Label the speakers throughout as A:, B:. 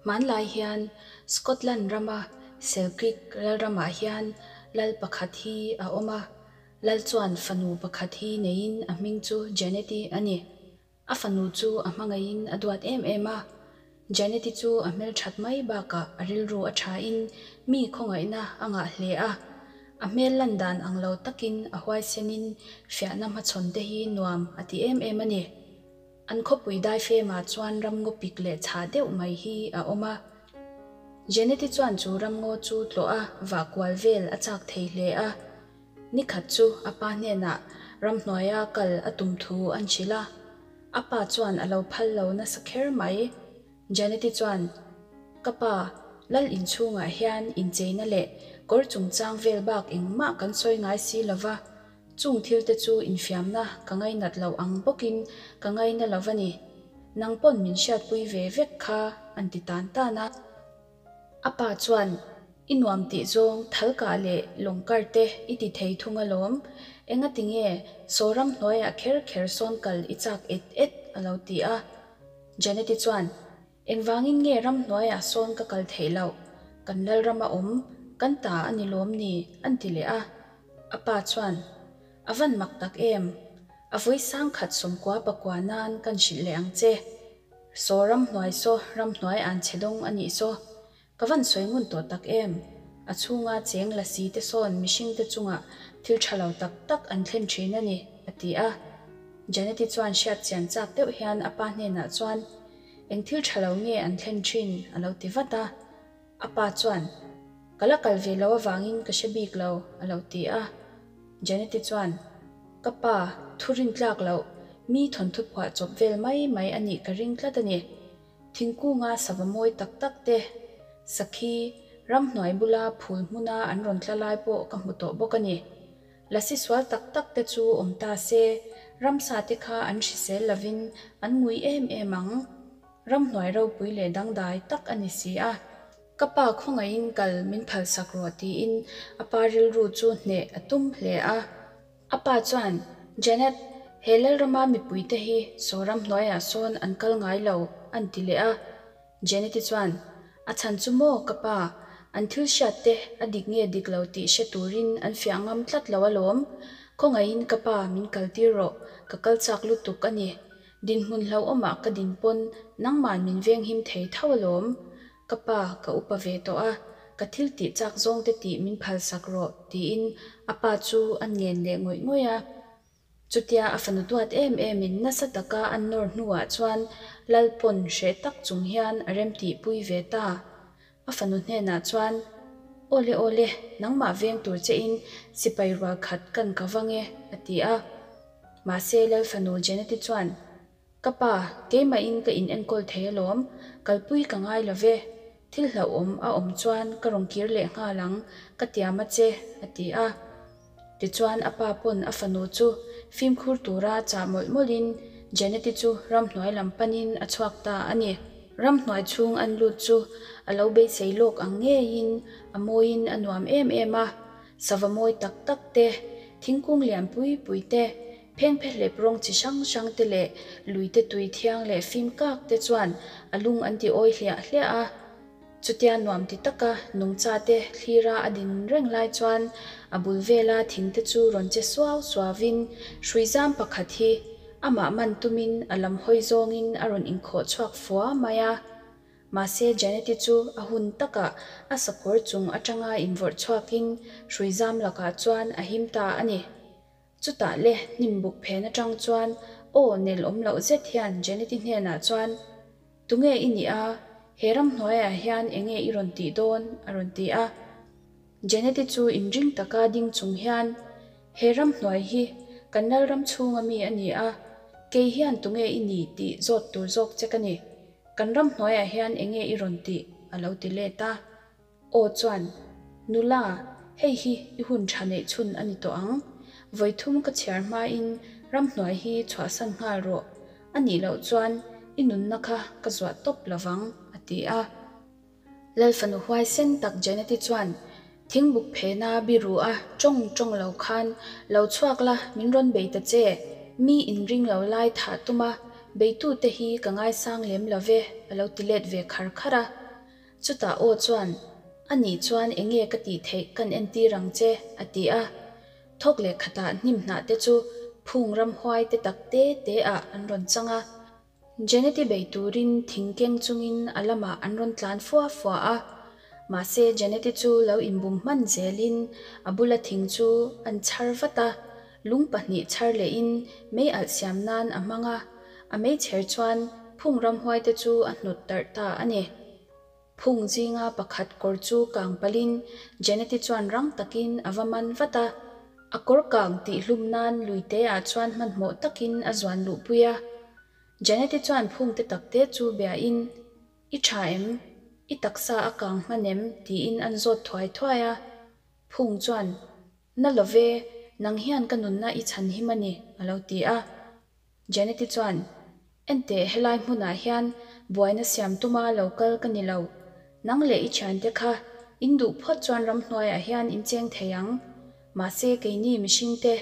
A: Hmanlai hian Scotland rama Selkirk lalramah hian lal pakhat hi a awm a. Lal chuan fanu pakhat hi neiin a hming chu Janet-i a ni. A fanu chu a hmangaihin a duat em em a. Janet-i chu a hmelthat mai bakah a rilru a thain mi khawngaihna a ngah hle a. A hmel lan dan ang lo takin a huaisenin fiahna hmachhawn te hi nuam a ti em em a ni. An khawpui daifemah chuan ramngaw pik leh chhah deuh mai hi a awm a. Janet-i chuan chu ramngaw chu tlawh a vah kual vel a chak thei hle a. Ni khat chu a pa hnenah ramhnuaia kal a tum thu an hrilh a. A pa chuan a lo phal lo nasa kher mai. Janet-i chuan, Ka pa, lal inchhungah hian incheina leh kawr chungchang vel bak engmah kan sawi ngai si lo va. Chung thil te chu infiamna ka ngainat loh ang bawkin ka ngaina lo va ni. Nang pawn min hriatpui ve vek kha an ti tan tan a. A pa chuan, I nuam tih zawng thalkah leh lawngkar te i ti thei thung alawm. Engati nge saw ramhnuaiah kher kher sawn kal i chak et et? a lo ti a. Janet-i chuan, Engvangin nge ramhnuaiah sawn ka kal theih loh? Kan lalram a awm, kan ta a ni lawm ni? an ti leh a. A pa chuan, A van mak tak em! A vawi sangkhat sawmkua pakua nan kan hrilh leh ang che. Saw ramhnuai saw ramhnuai an chhe dawng a nih saw. Ka van sawi ngun tawh tak em! A chhunga cheng lasi te sawn mihring te chungah thil tha lo tak tak an thlen thin a ni, a ti a. Janet-i chuan hriat chian chak deuh hian a pa hnenah chuan, Eng thil tha lo nge an thlen thin? a lo ti vat a. A pa chuan, Ka la kal ve lo avangin ka hre bik lo, a lo ti a. Janet-i chuan, Ka pa, thu rintlak loh, mi thawnthu phuah chawp vel mai mai a nih ka ring tlat a ni. Thingkunga sava mawi tak tak te, sakhi, ramhnuai bula phul hmuna an rawn tla lai pawh ka hmu tawh bawk a ni. Lasi sual tak tak te chu awm ta se, ramsa te kha an hrisel lovin an ngui em em ang. Ramhnuai ropui leh dangdai tak a ni si a. Ka pa khawngaihin kal min phalsak rawh tiin a pa rilru chu hneh a tum hle a. A pa chuan, Janet, he Lalrama mipuite hi saw ramhnuaiah sawn an kal ngai lo, an ti leh a. Janet-i chuan, A chhan chu maw, ka pa, an thil hriat te a dik nge dik lo tih hre turin an fiah ngam tlat lo alawm. Khawngaihin ka pa min kaltir rawh, ka kal chak lutuk a ni. Dinhmun hlauhawmah ka din pawn nangman min venghim thei tho alawm. Ka pa, ka upa ve tawh a, ka thil tih chak zawng te tih min phalsak rawh, tiin a pa chu a ngen leh ngawih ngawih a. Chutia a fanu duat em emin nasa taka an nawr hnuah chuan Lal pawn hreh tak chung hian a remtihpui ve ta. A fanu hnenah chuan, Awle awle, nangmah veng tur chein sipai rual khat kan ka vang e, a ti a. Mahse Lal fanu Janet-i chuan, Ka pa, keimahin ka in enkawl thei alawm, kalpui ka ngai lo ve. Thil hlauhawm a awm chuan ka rawn kir leh nghal ang, ka tiam a che, a ti a. Tichuan a pa pawn a fanu chu fimkhur tura chah mawlh mawlhin Janet-i chu ramhnuai lam panin a chhuak ta a ni. Ramhnuai chhung an lut chu a lo beisei lawk ang ngeiin a mawiin a nuam em em a, sava mawi tak tak te, thingkung lian pui pui te, phengphehlep rawng chi hrang hrang te leh luite tui thiang leh fim kak te chuan a lung an ti awi hliah hliah a. Chutia nuam ti taka nungcha te thlira a din reng lai chuan a bul vela thing te chu rawn che suau suauin hrui zam pakhat hi amah man tumin a lam hawi zawngin a rawn inkhawh chhuak fua mai a. Mahse Janet-i chu a hun takah a sakawr chung atanga invawrh chhuakin hrui zam lakah chuan a him ta a ni. Chutah le hnim buk phen atang chuan aw nel awm loh zet hian Janet-i hnenah chuan, Tunge i nih a? He ramhnuaiah hian enge i rawn tih dawn? a rawn ti a. Janet-i chu inring taka ding chung hian, He ramhnuai hi kan Lalram chhunga mi a ni a, kei hian tunge i ni tih zawt tur zawk che ka ni. Kan ramhnuaiah hian enge i rawn tih? a lo ti let a. Aw chuan, Nula, hei hi i hun tha neih chhun a ni tawh ang. Vawi thum ka chhiar hmain ramhnuai hi chhuahsan nghal rawh. A nih loh chuan i nunna kha ka zuah tawp lovang, a ti a. Lalfanu huaisen tak Janet-i chuan thingbuk phena biru a tawng tawng lo khan, Lo chhuak la, min rawn bei ta che. Mi inring lo lai thah tum a, beitute hi ka ngaisang lem lo ve, a lo ti let ve khar khar a. Chutah aw chuan, A nih chuan enge ka tih theih kan entir ang che, a ti a. Thawk leh khatah hnim hnah te chu phung ramhuai te tak te te ah an rawn chang a. Janet-i bei turin thing keng chungin a lamah an rawn tlan fua fua a. Mahse Janet-i chu lo inbum hman zelin a bula thing chu an chhar vat a, lung pahnih chhar lehin mei alh siam nan a hmang a, a meichher chuan phung ramhuai te chu a hnawt darh ta a ni. Phung zinga pakhat kawr chu kang palhin Janet-i chuan rang takin a va man vat a, a kawr kang tihhlum nan luite ah chuan hmanhmawh takin a zuan luhpui a. Janet-i chuan phung te takte chu biain, I tha em? I taksa a kang hman em? tiin an zawt thuai thuai a. Phung chuan, Na lo ve, nang hian ka nunna i chhan him a ni, a lo ti a. Janet-i chuan, Enteh, helai hmunah hian buaina siam tuma lo kal ka ni lo. Nang leh i thiante kha in duh phawt chuan ramhnuaiah hian in cheng thei ang. Mahse keini mihringte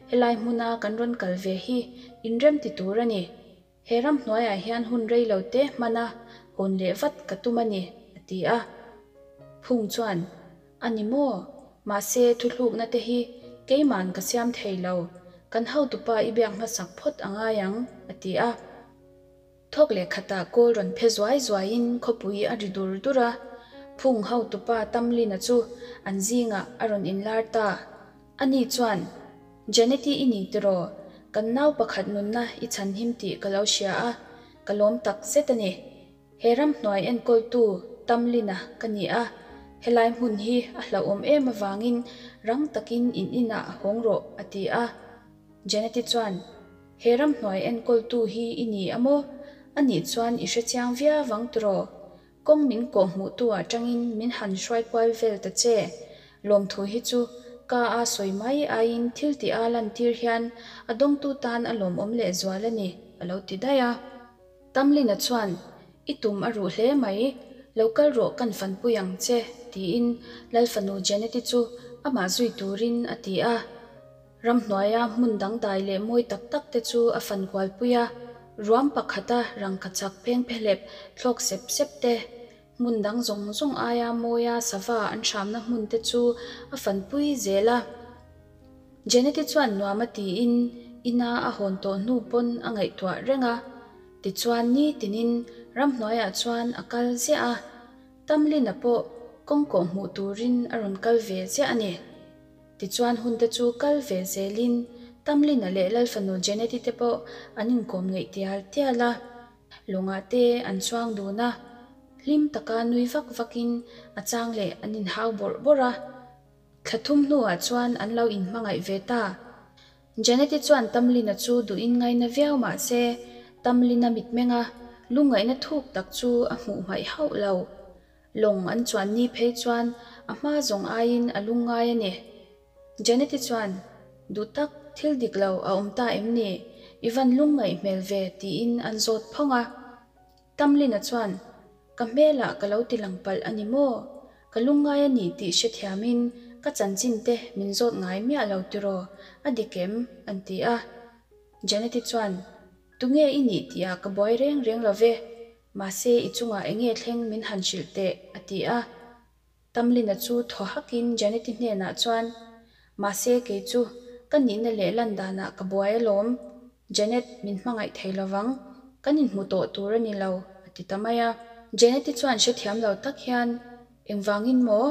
A: helai hmuna kan rawn kal ve hi inrem ti tur a ni. He ramhnuaiah hian hun rei lo te hman a, hawn leh vat ka tum a ni, a ti a. Phung chuan, A ni maw? Mahse thuthlukna te hi keiman ka siam thei lo, kan hotupa i biak hmasak phawt a ngai ang, a ti a. Thawk leh khatah kawl rawn phe zuai zuaiin khawpui a ri dur dur a, phung hotupa Tamlina chu an zingah a rawn inlar ta. Ani chuan, Janeti i ni tiraw? Kan nau pakhat nunna i chhanhim tih ka lo hria a, ka lawm tak zet a ni. He ramhnuai enkawltu Tamlina ka ni a, helai hmun hi a hlauhawm em avangin rang takin in inah hawng rawh, a ti a. Janeti chuan, He ramhnuai enkawltu hi i ni a maw? Anih chuan i hrechiang viau vang tiraw? Kawng min kawh hmuhtu ah tangin min han hruai kual vel ta che. Lawmthu hi chu ka a sawi mai aiin thil tih a lantir hian a dawngtu tan a lawmawm leh zual a ni, a lo ti daih a. Tamlina chuan, I tum a ruh hle mai, lo kal rawh kan fanpui ang che, tiin Lalfanu Janet-i chu amah zui turin a ti a. Ramhnuaia hmun dangdai leh mawi tak tak te chu a fan kualpui a, ruam pakhata rangkachak phengphehlep thlawk sep sep te, hmun dang zawng zawng aia mawia sava an hramna hmun te chu a fanpui zel a. Janet-i chuan nuam a tiin ina a hawn tawh hnu pawn a ngaihtuah reng a, tichuan nitinin ramhnuaiah chuan a kal ziah a, Tamlin-a pawh kawngkawh hmuh turin a rawn kal ve ziah a ni. Tichuan hunte chu kal ve zelin Tamlin-a leh Lalfanu Janet-i te pawh an inkawm ngeih tial tial a, lawngah te an chuang dun a, hlim taka nui vak vakin a chang leh an inhau bawrh bawrh a. Thla thum hnuah chuan an lo inhmangaih ve ta. Janet-i chuan Tamlin-a chu duhin ngaina viau mah se, Tamlin-a mitmenga lungngaihna thuk tak chu a hmuh hmaih hauh lo. Lawng an chuan ni phei chuan a hma zawng aiin a lungngai a ni. Janet-i chuan, Duh tak, thil dik lo a awm ta em ni? I van lungngaih hmel ve, tiin an zawt phawng a. Tamlin-a chuan, Ka hmelah ka lo ti lang palh a ni maw? Ka lungngai a ni tih hrethiamin ka chanchin te min zawt ngai miah lo tiraw? A dik em? an ti a. Janet-i chuan, Tunge i nih tihah ka buai reng reng lo ve. Mahse, i chungah eng nge thleng min han hrilh teh, a ti a. Tamlina chu thaw hakin Janet-i hnenah chuan, Mahse, kei chu ka nihna leh lan danah ka buai alawm. Janet, min hmangaih thei lovang. Kan inhmu tawh tur a ni lo, a ti ta mai a. Janet-i chuan hrethiam lo tak hian, Engvangin maw?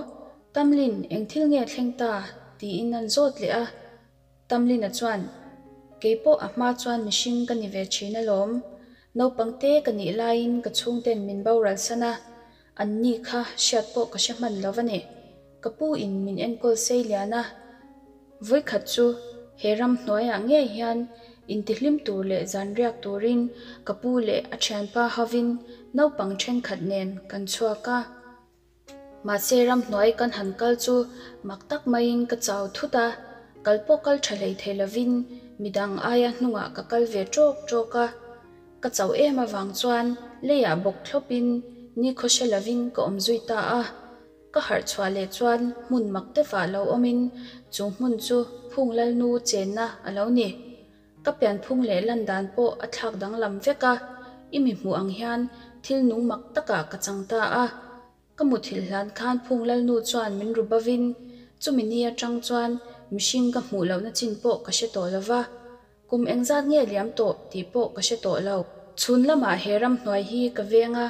A: Tamlin, eng thil nge thleng ta? tiin an zawt leh a. Tamlina chuan, Kei pawh a hma chuan mihring ka ni ve thin alawm. Naupang te ka nih laiin ka chhungten min boral san a, an ni kha hriat pawh ka hre hman lo va ni. Ka pu in min enkawl sei lian a. Vawikhat chu he ram hnuaiah ngei hian intihlim tur leh zan riak turin ka pu leh a thianpa hovin naupang thenkhat nen kan chhuak a. Mahse ramhnuai kan han kal chu mak tak maiin ka chau thut a, kal pawh kal tha hlei thei lovin midang aia hnungah ka kal ve tawk tawk a. Ka chauh em avang chuan leiah bawk thlawpin nikhaw hre lovin ka awm zui ta a. Ka harh chhuah leh chuan hmun mak deuhah lo awmin chu hmun chu Phung Lalnu chenna a lo ni. Ka pianphung leh lan dan pawh a thlak danglam vek a, i mi hmuh ang hian thil nung mak takah ka chang ta a. Ka muthilh hlan khan Phung Lalnu chuan min ru bovin chumi ni atang chuan mihring ka hmuh lohna chin pawh ka hre tawh lova. Kum engzat nge liam tawh tih pawh ka hre tawh lo. Chhun lamah he ramhnuai hi ka veng a,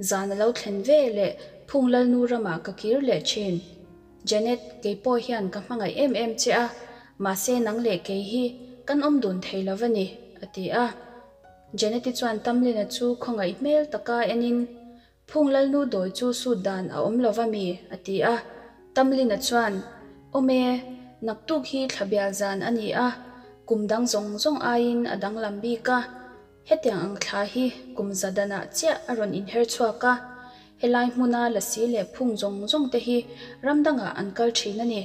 A: zan a lo thlen ve leh Phung Lalnu ramah ka kir leh thin. Janet, kei pawh hian ka hmangaih em em che a, mahse nang leh kei hi kan awm dun thei lo va ni, a ti a. Janet-i chuan Tamlin-a chu khawngaih hmel taka enin, Phung Lalnu dawi chu sut dan a awm lo va mi? a ti a. Tamlin-a chuan, Awm e, naktuk hi thla bial zan a ni a, kum dang zawng zawng aiin a danglam bik a. Hetiang ang thla hi kum za danah chiah a rawn inher chhuak a, helai hmuna lasi leh phung zawng zawng te hi ram dangah an kal thin a ni.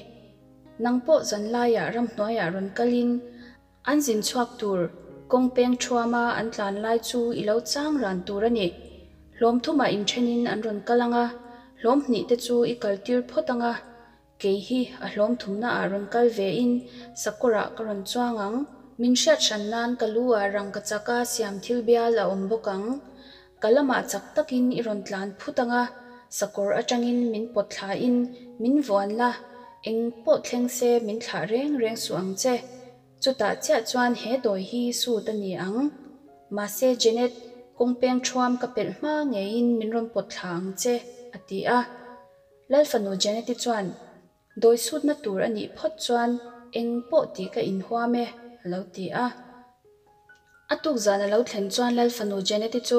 A: Nang pawh zanlaiah ramhnuaiah rawn kalin an zin chhuak tur kawng peng thuama an tlan lai chu i lo chang ran tur a ni. Hlawm thumah inthenin an rawn kal ang a, hlawm hnih te chu i kaltir phawt ang a, Kei hi a hlawm thumna ah rawn kal ve in sakawr ah ka rawn chuang ang. Min hriat hran nan ka lu ah rangka chak a siam thil bial a awm bawk ang. Ka lamah chak takin i rawn tlan phut ang a, sakawr atangin min pawt thla in min vuan la, eng pawh thleng se min thlah reng reng suh ang che. Chutah chiah chuan he dawi hi sut a ni ang. Mahse Jenet, kawng peng thuam ka pelh hma ngeiin min rawn pawt thla ang che, a ti a. Lalfanu Janet-i chuan, Dawi sutna tur a nih phawt chuan eng pawh tih ka inhuam e, a lo ti a. A tuk zan a lo thlen chuan Lalfanu Janet-i chu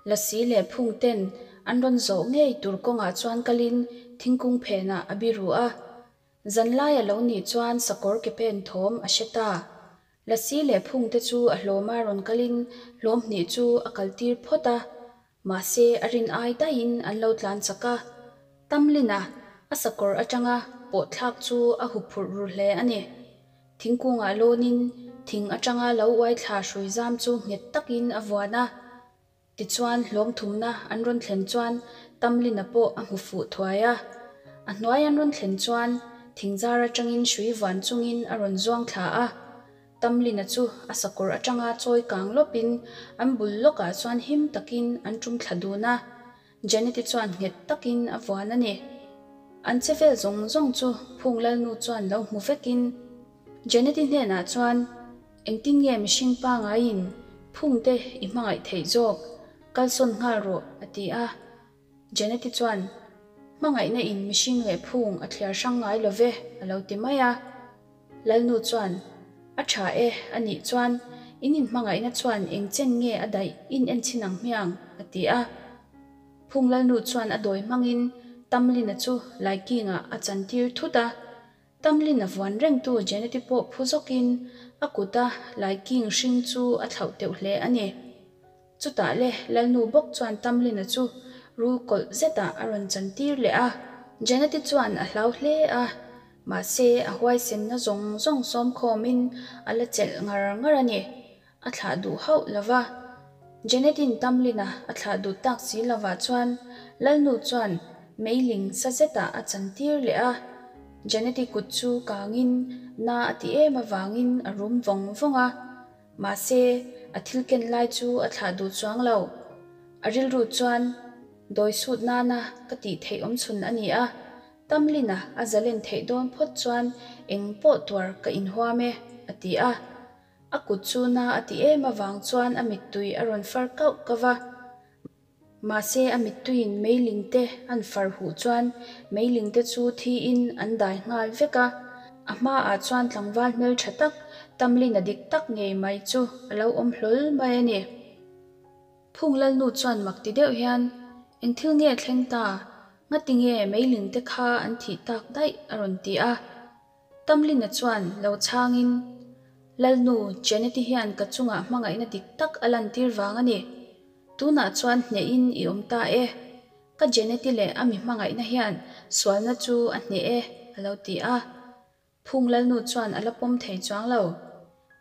A: lasi leh phung ten an rawn zawh ngei tur kawngah chuan kalin thingkung phenah a biru a. Zanlai a lo nih chuan sakawr ke pen thawm a hre ta. Lasi leh phung te chu a hlawma rawn kalin hlawm hnih chu a kaltir phawt a. Mahse, a rin ai daihin an lo tlan chak a. Tamlin-a a sakawr atanga pawh thlak chu a huphurh ru hle a ni. Thingkungah lawnin thing atanga lo uai thla hrui zam chu nghet takin a vuan a. Tichuan hlawm thumna an rawn thlen chuan Tamlin-a pawh a hmu fuh thuai a. A hnuai an rawn thlen chuan thingzar atangin hrui vuan chungin a rawn zuang thla a. Tamlina chu a sakawr atanga chawi kang lawpin an bul lawkah chuan him takin an tum thla dun a, Janet-i chuan nghet takin a vuan a ni. An che vel zawng zawng chu Phung Lalnu chuan lo hmu vekin Janet-i hnenah chuan, Engtin nge mihring pangaiin Phungte i hmangaih theih zawk? Kalsawn nghal rawh, a ti a. Janet-i chuan, Hmangaihna in mihring leh phung a thliar hrang ngai lo ve, a lo ti mai a. Lalnu chuan, A tha e, a nih chuan, in inhmangaihna chuan eng chen nge a daih in en chhin ang hmiang, a ti a. Phung Lalnu chuan a dawi hmangin Tamlin-a chu Laiking-ah a chantir thut a. Tamlin-a vuan rengtu Janet-i pawh phu zawkin a kuta Laiking hring chu a thlauh teuh hle a ni. Chutah le Lalnu bawk chuan Tamlin-a chu rul kawlh zetah a rawn chantir leh a. Janet-i chuan a hlau hle a, mahse a huaisenna zawng zawng sawmkhawmin a la chelh ngar ngar a ni. A thlah duh hauh lo va. Janet-i'n Tamlin-a a thlah duh tak si lovah chuan Lalnu chuan meiling sa zetah a chantir leh a. Janet-i kut chu kangin na a ti em avangin a rum vawng vawng a. Mahse, a thil ken lai chu a thlah duh chuang lo. A rilru chuan, Dawi sut nana ka tih theih awm chhun a ni a, Tamlin-a a zalen theih dawn phawt chuan eng pawh tuar ka inhuam e, a ti a. A kut chu na a ti em avang chuan a mittui a rawn far kauh kauh va. Mahse a mittuiin meiling te an far huh chuan meiling te chu thiin an dai nghal vek a, a hmaah chuan tlangval hmeltha tak Tamlin a dik tak ngei mai chu a lo awm hlawl mai a ni. Phung Lalnu chuan mak ti deuh hian, Eng thil nge thleng ta? Ngati nge meiling te kha an thih tak daih? a rawn ti a. Tamlina chuan lo chhangin, Lalnu, Janet-i hian ka chungah hmangaihna dik tak a lantir vang a ni. Tunah chuan hnehin i awm ta e. Ka Janet-i leh a mi hmangaihna hian sualna chu a hneh e, a lo ti a. Phung Lalnu chuan a la pawm thei chuang lo.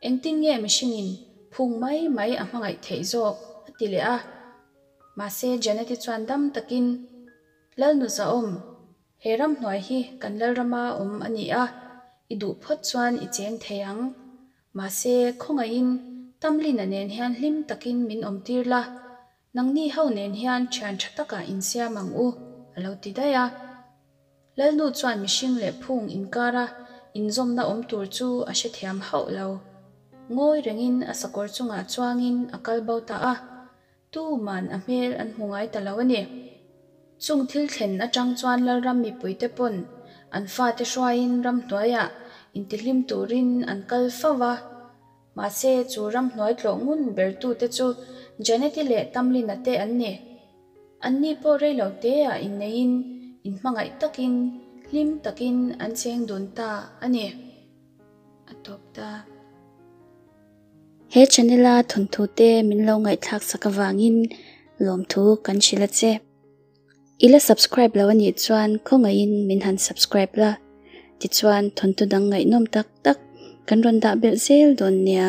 A: Engtin nge mihringin phung mai mai a hmangaih theih zawk? a ti leh a. Mahse, Janet-i chuan dam takin, Lalnu zahawm, He ramhnuai hi kan Lalrama awm a ni a, i duh phawt chuan i cheng thei ang. Mahse, khawngaihin Tamlin-a nen hian hlim takin min awmtir la, nangni ho nen hian thian tha takah insiam ang u, a lo ti daih a. Lalnu chuan mihring leh phung inkara inzawmna awm tur chu a hrethiam hauh lo. Ngawi rengin a sakawr chungah chuangin a kal bo ta a, tuman a hmel an hmu ngai ta lo a ni. Chung thil thlen atang chuan Lalram mipuite pawn an fate hruaiin ramhnuaiah intihlim turin an kal fo va. Mahse, chu ramhnuai tlawh ngun bertute chu Janet-i leh Tamlin-a te an ni. Anni pawh rei lo teah inneiin, inhmangaih takin, hlim takin an cheng dun ta a ni. A tawp ta. He channel-a thawnthute min lo ngaihthlak sak avangin lawmthu kan hrilh a che. I la subscribe lo a nih chuan khawngaihin min han subscribe la, tichuan thawnthu dang ngaihnawm tak tak kan rawn dah belh zel dawn nia.